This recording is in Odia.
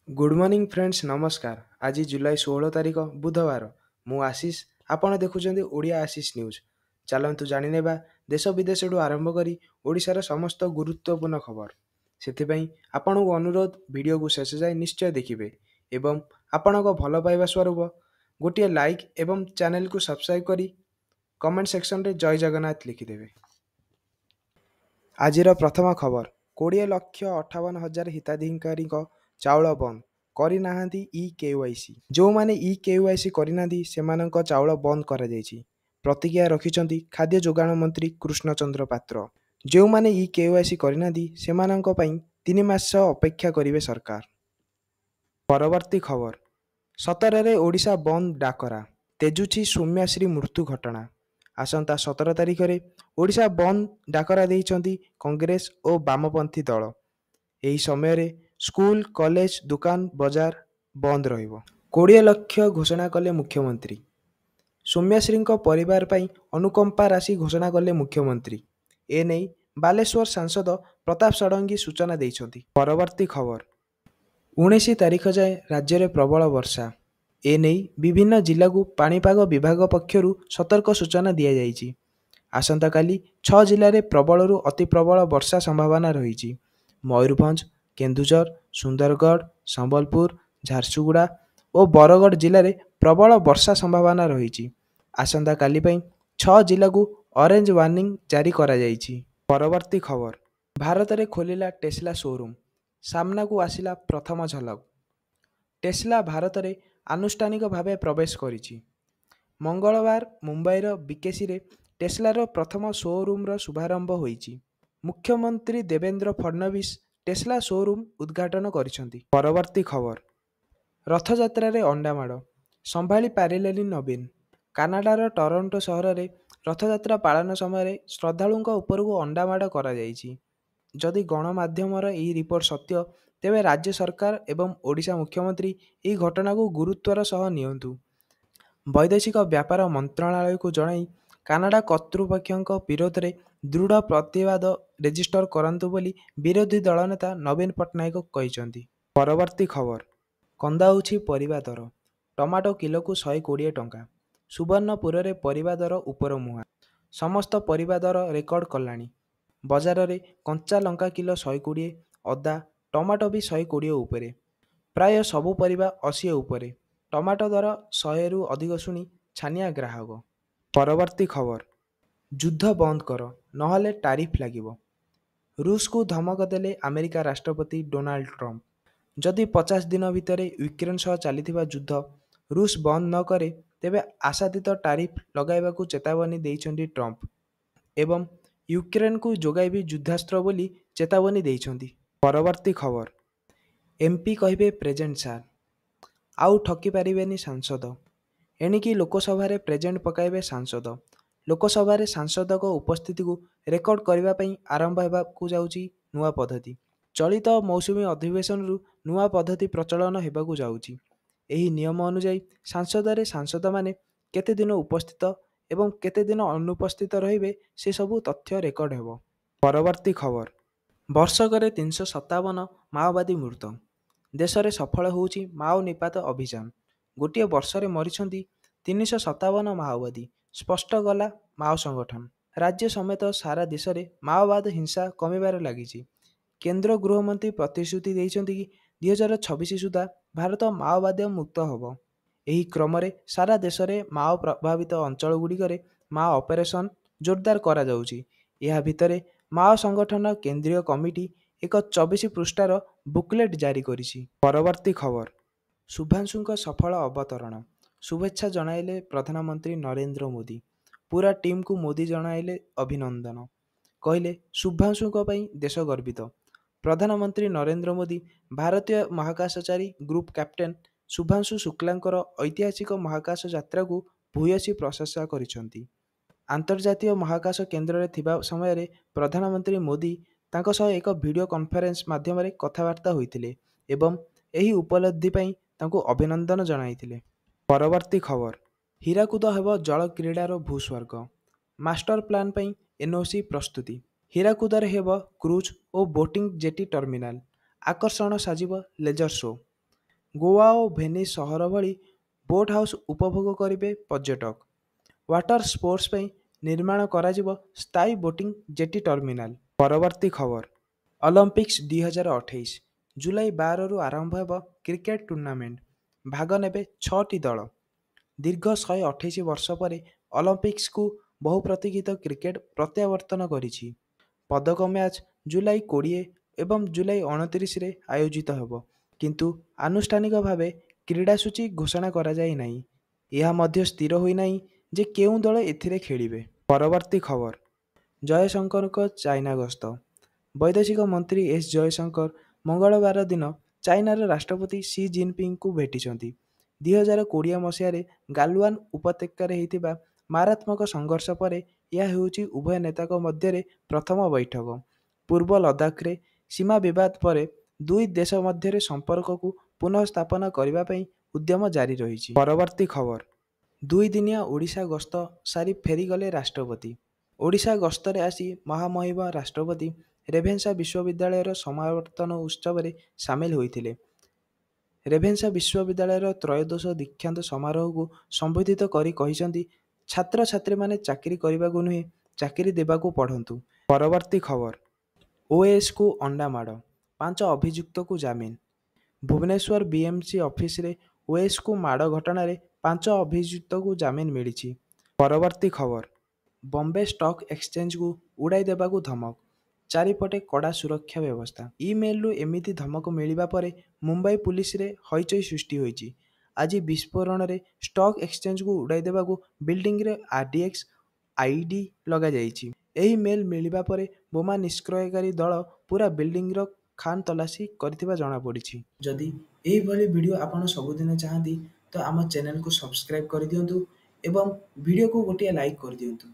ଗୁଡ୍ ମର୍ଣ୍ଣିଂ ଫ୍ରେଣ୍ଡସ୍, ନମସ୍କାର। ଆଜି ଜୁଲାଇ 16 ତାରିଖ, ବୁଧବାର। ମୁଁ ଆଶିଷ, ଆପଣ ଦେଖୁଛନ୍ତି ଓଡ଼ିଆ ଆଶିଷ ନ୍ୟୁଜ୍। ଚାଲନ୍ତୁ ଜାଣିନେବା ଦେଶ ବିଦେଶଠୁ ଆରମ୍ଭ କରି ଓଡ଼ିଶାର ସମସ୍ତ ଗୁରୁତ୍ୱପୂର୍ଣ୍ଣ ଖବର। ସେଥିପାଇଁ ଆପଣଙ୍କୁ ଅନୁରୋଧ, ଭିଡ଼ିଓକୁ ଶେଷ ଯାଏ ନିଶ୍ଚୟ ଦେଖିବେ ଏବଂ ଆପଣଙ୍କ ଭଲ ପାଇବା ସ୍ୱରୂପ ଗୋଟିଏ ଲାଇକ୍ ଏବଂ ଚ୍ୟାନେଲକୁ ସବସ୍କ୍ରାଇବ୍ କରି କମେଣ୍ଟ ସେକ୍ସନରେ ଜୟ ଜଗନ୍ନାଥ ଲେଖିଦେବେ। ଆଜିର ପ୍ରଥମ ଖବର, 20,58,000 ହିତାଧିକାରୀଙ୍କ ଚାଉଳ ବନ୍ଦ, କରିନାହାନ୍ତି ଇ କେୱାଇସି। ଯେଉଁମାନେ ଇ କେୱାଇସି କରିନାହାନ୍ତି, ସେମାନଙ୍କ ଚାଉଳ ବନ୍ଦ କରାଯାଇଛି। ପ୍ରତିକ୍ରିୟା ରଖିଛନ୍ତି ଖାଦ୍ୟ ଯୋଗାଣ ମନ୍ତ୍ରୀ କୃଷ୍ଣଚନ୍ଦ୍ର ପାତ୍ର। ଯେଉଁମାନେ ଇ କେୱାଇସି କରିନାହାନ୍ତି, ସେମାନଙ୍କ ପାଇଁ 3 ମାସ ଅପେକ୍ଷା କରିବେ ସରକାର। ପରବର୍ତ୍ତୀ ଖବର, 17ରେ ଓଡ଼ିଶା ବନ୍ଦ ଡାକରା, ତେଜୁଛି ସୌମ୍ୟାଶ୍ରୀ ମୃତ୍ୟୁ ଘଟଣା। ଆସନ୍ତା 17 ତାରିଖରେ ଓଡ଼ିଶା ବନ୍ଦ ଡାକରା ଦେଇଛନ୍ତି କଂଗ୍ରେସ ଓ ବାମପନ୍ଥୀ ଦଳ। ଏହି ସମୟରେ ସ୍କୁଲ, କଲେଜ, ଦୋକାନ ବଜାର ବନ୍ଦ ରହିବ। 20 ଲକ୍ଷ ଘୋଷଣା କଲେ ମୁଖ୍ୟମନ୍ତ୍ରୀ। ସୌମ୍ୟାଶ୍ରୀଙ୍କ ପରିବାର ପାଇଁ ଅନୁକମ୍ପା ରାଶି ଘୋଷଣା କଲେ ମୁଖ୍ୟମନ୍ତ୍ରୀ। ଏନେଇ ବାଲେଶ୍ୱର ସାଂସଦ ପ୍ରତାପ ଷଡ଼ଙ୍ଗୀ ସୂଚନା ଦେଇଛନ୍ତି। ପରବର୍ତ୍ତୀ ଖବର, 19 ତାରିଖ ଯାଏଁ ରାଜ୍ୟରେ ପ୍ରବଳ ବର୍ଷା। ଏନେଇ ବିଭିନ୍ନ ଜିଲ୍ଲାକୁ ପାଣିପାଗ ବିଭାଗ ପକ୍ଷରୁ ସତର୍କ ସୂଚନା ଦିଆଯାଇଛି। ଆସନ୍ତାକାଲି 6 ଜିଲ୍ଲାରେ ପ୍ରବଳରୁ ଅତି ପ୍ରବଳ ବର୍ଷା ସମ୍ଭାବନା ରହିଛି। ମୟୂରଭଞ୍ଜ, କେନ୍ଦୁଝର, ସୁନ୍ଦରଗଡ଼, ସମ୍ବଲପୁର, ଝାରସୁଗୁଡ଼ା ଓ ବରଗଡ଼ ଜିଲ୍ଲାରେ ପ୍ରବଳ ବର୍ଷା ସମ୍ଭାବନା ରହିଛି। ଆସନ୍ତାକାଲି ପାଇଁ 6 ଜିଲ୍ଲାକୁ ଅରେଞ୍ଜ ୱାର୍ଣ୍ଣିଂ ଜାରି କରାଯାଇଛି। ପରବର୍ତ୍ତୀ ଖବର, ଭାରତରେ ଖୋଲିଲା ଟେସ୍ଲା ସୋରୁମ୍, ସାମ୍ନାକୁ ଆସିଲା ପ୍ରଥମ ଝଲକ। ଟେସ୍ଲା ଭାରତରେ ଆନୁଷ୍ଠାନିକ ଭାବେ ପ୍ରବେଶ କରିଛି। ମଙ୍ଗଳବାର ମୁମ୍ବାଇର ବିକେସିରେ ଟେସ୍ଲାର ପ୍ରଥମ ସୋରୁମ୍ର ଶୁଭାରମ୍ଭ ହୋଇଛି। ମୁଖ୍ୟମନ୍ତ୍ରୀ ଦେବେନ୍ଦ୍ର ଫଡଣବିସ ଟେସ୍ଲା ସୋରୁମ୍ ଉଦ୍ଘାଟନ କରିଛନ୍ତି। ପରବର୍ତ୍ତୀ ଖବର, ରଥଯାତ୍ରାରେ ଅଣ୍ଡାମାଡ଼, ସମ୍ଭାଳି ପାରିଲେନି ନବୀନ। କାନାଡାର ଟରଣ୍ଟୋ ସହରରେ ରଥଯାତ୍ରା ପାଳନ ସମୟରେ ଶ୍ରଦ୍ଧାଳୁଙ୍କ ଉପରକୁ ଅଣ୍ଡାମାଡ଼ କରାଯାଇଛି। ଯଦି ଗଣମାଧ୍ୟମର ଏହି ରିପୋର୍ଟ ସତ୍ୟ, ତେବେ ରାଜ୍ୟ ସରକାର ଏବଂ ଓଡ଼ିଶା ମୁଖ୍ୟମନ୍ତ୍ରୀ ଏହି ଘଟଣାକୁ ଗୁରୁତ୍ୱର ସହ ନିଅନ୍ତୁ। ବୈଦେଶିକ ବ୍ୟାପାର ମନ୍ତ୍ରଣାଳୟକୁ ଜଣାଇ କାନାଡା କର୍ତ୍ତୃପକ୍ଷଙ୍କ ବିରୋଧରେ ଦୃଢ଼ ପ୍ରତିବାଦ ରେଜିଷ୍ଟର କରାନ୍ତୁ ବୋଲି ବିରୋଧୀ ଦଳ ନେତା ନବୀନ ପଟ୍ଟନାୟକ କହିଛନ୍ତି। ପରବର୍ତ୍ତୀ ଖବର, କନ୍ଦାଉଛି ପରିବା ଦର, ଟମାଟୋ କିଲୋକୁ 120 ଟଙ୍କା। ସୁବର୍ଣ୍ଣପୁରରେ ପରିବା ଦର ଉପରମୁହାଁ, ସମସ୍ତ ପରିବା ଦର ରେକର୍ଡ କଲାଣି। ବଜାରରେ କଞ୍ଚା ଲଙ୍କା କିଲୋ 120, ଅଦା, ଟମାଟୋ ବି 120 ଉପରେ। ପ୍ରାୟ ସବୁ ପରିବା 80 ଉପରେ। ଟମାଟୋ ଦର 100ରୁ ଅଧିକ ଶୁଣି ଛାନିଆ ଗ୍ରାହକ। ପରବର୍ତ୍ତୀ ଖବର, ଯୁଦ୍ଧ ବନ୍ଦ କର, ନହେଲେ ଟାରିଫ୍ ଲାଗିବ। ରୁଷକୁ ଧମକ ଦେଲେ ଆମେରିକା ରାଷ୍ଟ୍ରପତି ଡୋନାଲ୍ଡ ଟ୍ରମ୍ପ। ଯଦି 50 ଦିନ ଭିତରେ ୟୁକ୍ରେନ ସହ ଚାଲିଥିବା ଯୁଦ୍ଧ ରୁଷ ବନ୍ଦ ନ କରେ, ତେବେ ଆଶାତୀତ ଟାରିଫ୍ ଲଗାଇବାକୁ ଚେତାବନୀ ଦେଇଛନ୍ତି ଟ୍ରମ୍ପ ଏବଂ ୟୁକ୍ରେନକୁ ଯୋଗାଇବି ଯୁଦ୍ଧାସ୍ତ୍ର ବୋଲି ଚେତାବନୀ ଦେଇଛନ୍ତି। ପରବର୍ତ୍ତୀ ଖବର, ଏମ୍ପି କହିବେ ପ୍ରେଜେଣ୍ଟ ସାର୍, ଆଉ ଠକି ପାରିବେନି ସାଂସଦ। ଏଣିକି ଲୋକସଭାରେ ପ୍ରେଜେଣ୍ଟ ପକାଇବେ ସାଂସଦ। ଲୋକସଭାରେ ସାଂସଦଙ୍କ ଉପସ୍ଥିତିକୁ ରେକର୍ଡ କରିବା ପାଇଁ ଆରମ୍ଭ ହେବାକୁ ଯାଉଛି ନୂଆ ପଦ୍ଧତି। ଚଳିତ ମୌସୁମୀ ଅଧିବେଶନରୁ ନୂଆ ପଦ୍ଧତି ପ୍ରଚଳନ ହେବାକୁ ଯାଉଛି। ଏହି ନିୟମ ଅନୁଯାୟୀ ସାଂସଦରେ ସାଂସଦମାନେ କେତେ ଦିନ ଉପସ୍ଥିତ ଏବଂ କେତେ ଦିନ ଅନୁପସ୍ଥିତ ରହିବେ, ସେସବୁ ତଥ୍ୟ ରେକର୍ଡ ହେବ। ପରବର୍ତ୍ତୀ ଖବର, ବର୍ଷକରେ 357 ମାଓବାଦୀ ମୃତ। ଦେଶରେ ସଫଳ ହେଉଛି ମାଓ ନିପାତ ଅଭିଯାନ। ଗୋଟିଏ ବର୍ଷରେ ମରିଛନ୍ତି 357 ମାଓବାଦୀ। ସ୍ପଷ୍ଟ ଗଲା ମାଓ ସଂଗଠନ। ରାଜ୍ୟ ସମେତ ସାରା ଦେଶରେ ମାଓବାଦ ହିଂସା କମିବାରେ ଲାଗିଛି। କେନ୍ଦ୍ର ଗୃହମନ୍ତ୍ରୀ ପ୍ରତିଶ୍ରୁତି ଦେଇଛନ୍ତି କି 2026 ସୁଦ୍ଧା ଭାରତ ମାଓବାଦୀ ମୁକ୍ତ ହେବ। ଏହି କ୍ରମରେ ସାରା ଦେଶରେ ମାଓ ପ୍ରଭାବିତ ଅଞ୍ଚଳଗୁଡ଼ିକରେ ମାଓ ଅପରେସନ ଜୋରଦାର କରାଯାଉଛି। ଏହା ଭିତରେ ମାଓ ସଂଗଠନ କେନ୍ଦ୍ରୀୟ କମିଟି ଏକ 24 ପୃଷ୍ଠାର ବୁକଲେଟ୍ ଜାରି କରିଛି। ପରବର୍ତ୍ତୀ ଖବର, ଶୁଭାଂଶୁଙ୍କ ସଫଳ ଅବତରଣ, ଶୁଭେଚ୍ଛା ଜଣାଇଲେ ପ୍ରଧାନମନ୍ତ୍ରୀ ନରେନ୍ଦ୍ର ମୋଦି। ପୁରା ଟିମ୍କୁ ମୋଦି ଜଣାଇଲେ ଅଭିନନ୍ଦନ, କହିଲେ ଶୁଭାଂଶୁଙ୍କ ପାଇଁ ଦେଶ ଗର୍ବିତ। ପ୍ରଧାନମନ୍ତ୍ରୀ ନରେନ୍ଦ୍ର ମୋଦି ଭାରତୀୟ ମହାକାଶଚାରୀ ଗ୍ରୁପ୍ କ୍ୟାପ୍ଟେନ୍ ଶୁଭାଂଶୁ ଶୁକ୍ଲାଙ୍କର ଐତିହାସିକ ମହାକାଶ ଯାତ୍ରାକୁ ଭୂୟସୀ ପ୍ରଶଂସା କରିଛନ୍ତି। ଆନ୍ତର୍ଜାତୀୟ ମହାକାଶ କେନ୍ଦ୍ରରେ ଥିବା ସମୟରେ ପ୍ରଧାନମନ୍ତ୍ରୀ ମୋଦି ତାଙ୍କ ସହ ଏକ ଭିଡ଼ିଓ କନଫରେନ୍ସ ମାଧ୍ୟମରେ କଥାବାର୍ତ୍ତା ହୋଇଥିଲେ ଏବଂ ଏହି ଉପଲବ୍ଧି ପାଇଁ ତାଙ୍କୁ ଅଭିନନ୍ଦନ ଜଣାଇଥିଲେ। ପରବର୍ତ୍ତୀ ଖବର, ହୀରାକୁଦ ହେବ ଜଳକ୍ରୀଡ଼ାର ଭୂସ୍ୱର୍ଗ, ମାଷ୍ଟର ପ୍ଲାନ୍ ପାଇଁ ଏନ୍ଓସି ପ୍ରସ୍ତୁତି। ହୀରାକୁଦରେ ହେବ କ୍ରୁଜ୍ ଓ ବୋଟିଂ ଜେଟି ଟର୍ମିନାଲ, ଆକର୍ଷଣ ସାଜିବ ଲେଜର ଶୋ। ଗୋଆ ଓ ଭେନିସ୍ ସହର ଭଳି ବୋଟ୍ ହାଉସ୍ ଉପଭୋଗ କରିବେ ପର୍ଯ୍ୟଟକ। ୱାଟର ସ୍ପୋର୍ଟସ ପାଇଁ ନିର୍ମାଣ କରାଯିବ ସ୍ଥାୟୀ ବୋଟିଂ ଜେଟି ଟର୍ମିନାଲ। ପରବର୍ତ୍ତୀ ଖବର, ଅଲିମ୍ପିକ୍ସ 2028। ଜୁଲାଇ 12ରୁ ଆରମ୍ଭ ହେବ କ୍ରିକେଟ ଟୁର୍ଣ୍ଣାମେଣ୍ଟ। ଭାଗ ନେବେ 6ଟି ଦଳ। ଦୀର୍ଘ 128 ବର୍ଷ ପରେ ଅଲିମ୍ପିକ୍ସକୁ ବହୁ ପ୍ରତୀକ୍ଷିତ କ୍ରିକେଟ ପ୍ରତ୍ୟାବର୍ତ୍ତନ କରିଛି। ପଦକ ମ୍ୟାଚ୍ ଜୁଲାଇ 20 ଏବଂ ଜୁଲାଇ 29ରେ ଆୟୋଜିତ ହେବ। କିନ୍ତୁ ଆନୁଷ୍ଠାନିକ ଭାବେ କ୍ରୀଡ଼ାସୂଚୀ ଘୋଷଣା କରାଯାଇ ନାହିଁ। ଏହା ମଧ୍ୟ ସ୍ଥିର ହୋଇନାହିଁ ଯେ କେଉଁ ଦଳ ଏଥିରେ ଖେଳିବେ। ପରବର୍ତ୍ତୀ ଖବର, ଜୟଶଙ୍କରଙ୍କ ଚାଇନା ଗସ୍ତ। ବୈଦେଶିକ ମନ୍ତ୍ରୀ ଏସ୍ ଜୟଶଙ୍କର ମଙ୍ଗଳବାର ଦିନ ଚାଇନାର ରାଷ୍ଟ୍ରପତି ସି ଜିନପିଙ୍ଗଙ୍କୁ ଭେଟିଛନ୍ତି। 2020 ମସିହାରେ ଗାଲୱାନ ଉପତ୍ୟକାରେ ହୋଇଥିବା ମାରାତ୍ମକ ସଂଘର୍ଷ ପରେ ଏହା ହେଉଛି ଉଭୟ ନେତାଙ୍କ ମଧ୍ୟରେ ପ୍ରଥମ ବୈଠକ। ପୂର୍ବ ଲଦାଖରେ ସୀମା ବିବାଦ ପରେ ଦୁଇ ଦେଶ ମଧ୍ୟରେ ସମ୍ପର୍କକୁ ପୁନଃସ୍ଥାପନ କରିବା ପାଇଁ ଉଦ୍ୟମ ଜାରି ରହିଛି। ପରବର୍ତ୍ତୀ ଖବର, 2 ଦିନିଆ ଓଡ଼ିଶା ଗସ୍ତ ସାରି ଫେରିଗଲେ ରାଷ୍ଟ୍ରପତି। ଓଡ଼ିଶା ଗସ୍ତରେ ଆସି ମହାମହିମ ରାଷ୍ଟ୍ରପତି ରେଭେନ୍ସା ବିଶ୍ୱବିଦ୍ୟାଳୟର ସମାବର୍ତ୍ତନ ଉତ୍ସବରେ ସାମିଲ ହୋଇଥିଲେ। ରେଭେନ୍ସା ବିଶ୍ୱବିଦ୍ୟାଳୟର ତ୍ରୟୋଦଶ ଦୀକ୍ଷାନ୍ତ ସମାରୋହକୁ ସମ୍ବୋଧିତ କରି କହିଛନ୍ତି, ଛାତ୍ରଛାତ୍ରୀମାନେ ଚାକିରି କରିବାକୁ ନୁହେଁ, ଚାକିରି ଦେବାକୁ ପଢ଼ନ୍ତୁ। ପରବର୍ତ୍ତୀ ଖବର, ଓଏଏସ୍‌କୁ ଅଣ୍ଡାମାଡ଼, 5 ଅଭିଯୁକ୍ତଙ୍କୁ ଜାମିନ। ଭୁବନେଶ୍ୱର ବିଏମ୍ସି ଅଫିସରେ ଓଏଏସ୍‌କୁ ମାଡ଼ ଘଟଣାରେ 5 ଅଭିଯୁକ୍ତଙ୍କୁ ଜାମିନ ମିଳିଛି। ପରବର୍ତ୍ତୀ ଖବର, ବମ୍ବେ ଷ୍ଟକ୍ ଏକ୍ସଚେଞ୍ଜକୁ ଉଡ଼ାଇ ଦେବାକୁ ଧମକ, ଚାରିପଟେ କଡ଼ା ସୁରକ୍ଷା ବ୍ୟବସ୍ଥା। ଇମେଲରୁ ଏମିତି ଧମକ ମିଳିବା ପରେ ମୁମ୍ବାଇ ପୁଲିସରେ ହଇଚଇ ସୃଷ୍ଟି ହୋଇଛି। ଆଜି ବିସ୍ଫୋରଣରେ ଷ୍ଟକ୍ ଏକ୍ସଚେଞ୍ଜକୁ ଉଡ଼ାଇ ଦେବାକୁ ବିଲ୍ଡିଂରେ ଆରଡିଏକ୍ସ, ଆଇଇଡି ଲଗାଯାଇଛି। ଏହି ମେଲ୍ ମିଳିବା ପରେ ବୋମା ନିଷ୍କ୍ରିୟକାରୀ ଦଳ ପୂରା ବିଲ୍ଡିଂର ଖାନତଲାସି କରିଥିବା ଜଣାପଡ଼ିଛି। ଯଦି ଏହିଭଳି ଭିଡ଼ିଓ ଆପଣ ସବୁଦିନ ଚାହାନ୍ତି, ତ ଆମ ଚ୍ୟାନେଲକୁ ସବସ୍କ୍ରାଇବ୍ କରିଦିଅନ୍ତୁ ଏବଂ ଭିଡ଼ିଓକୁ ଗୋଟିଏ ଲାଇକ୍ କରିଦିଅନ୍ତୁ।